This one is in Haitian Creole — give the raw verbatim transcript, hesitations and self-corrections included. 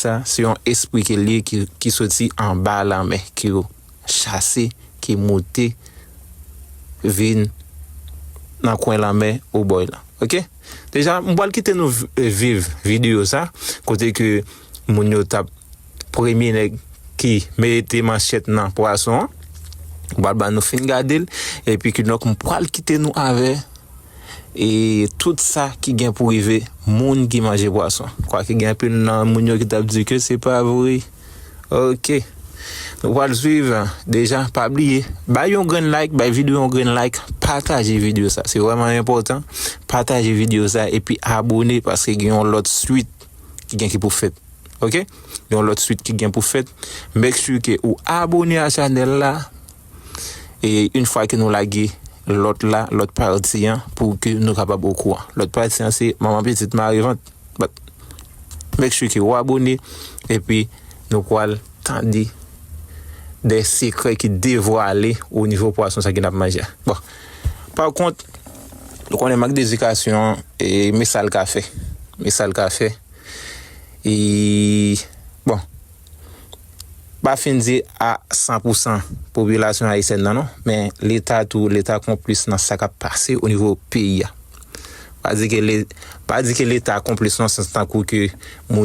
sa, se yon espri ke l ye ki, ki soti anba lanmè, ke yo chase, ki moute, vin nan kwen lanmè Obòy la. Oke? Deja, m pral kite nou v-, viv videyo sa, kote ke moun yo t ap premye nèg ki mete manchèt nan pwason an. M pral ba nou fin gade l, epi kidonk m pral kite nou avè e tout sa ki gen pou rive moun ki manje pwason. Kwake gen anpil nan moun yo ki t ap di ke se pa vre. Oke. Nou pral swiv deja, pa bliye, bay yon grenn like, bay videyo yon grenn like, pataje videyo sa. Se vrèman enpòtan. Pataje videyo sa epi abone paske gen yon lòt swit ki gen ki pou fèt. Oke? Gen yon lòt swit ki gen pou fèt. Make sure ke ou abone a chanèl la. E yon fwa ke nou lage lòt la, lòt pati an, pou ke nou kapab okouran. Lòt pati an se manman pitit mare vant. But make sure ke ou abone, epi nou pral tande de sekrè ki devwale o nivo pwason sa ke n ap manje a. Bon, pa kont, nou konnen mank edikasyon, e, men sa l ka fè. Men sa l ka fè. E, bon, pa fin di a san pou san popilasyon ayisyèn nan, non, men Leta tou, Leta konplis nan sa k ap pase o nivo peyi a. Pa di ke le-, pa di ke Leta konplis nan sans tankou ke moun